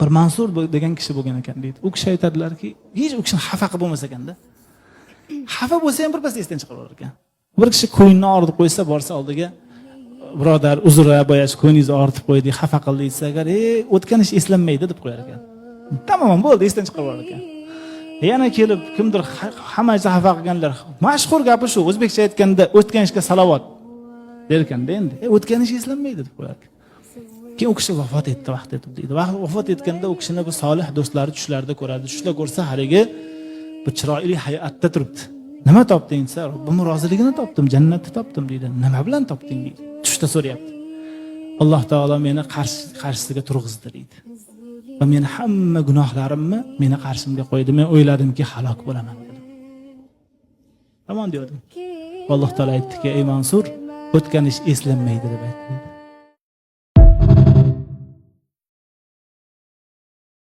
Bir Mansur degan kishi bo'lgan ekan deydi. U kishi aytadilarki, hech u kishini xafa qilib bo'lmas ekanda. Xafa bo'lsa ham birpas esdan chiqarib yuborar ekan. Bir kishi ko'nglini og'ritib qo'ysa, borsa oldiga, "Birodar, uzr, boya shu ko'nglingizni og'ritib qo'ydik, xafa qildik", desa agar, "O'tgan ish eslanmaydi", deb qo'yar ekan. Tamom bo'ldi, esdan chiqarib yuborar ekan. Yana kelib kimdir hamma xafa qilganlar, mashhur gapi shu, o'zbekcha aytganda, "O'tgan ishga salovat" der ekanda endi. "O'tgan ish eslanmaydi", deb qo'yar ekan. Keyin u kishi vafot etdi vaqt etib deydi. Vafot etganda u kishini bu solih do'stlari tushlarida ko'radi. Tushda ko'rsa, haligi bir chiroyli hay'atda turibdi. "Nima topding?" desa, "Robbimning roziligini topdim, jannatni topdim", deydi. "Nima bilan topding?" deydi. Tushda so'rayapti. "Alloh taolo meni qarshisiga turg'izdi", deydi. "Va meni hamma gunohlarimni meni qarshimga qo'ydi. Men o'yladimki, halok bo'laman dedim. Tamom dedim. Alloh taolo aytdiki: "Ey Mansur, o'tgan ish eslanmaydi", deb aytdi.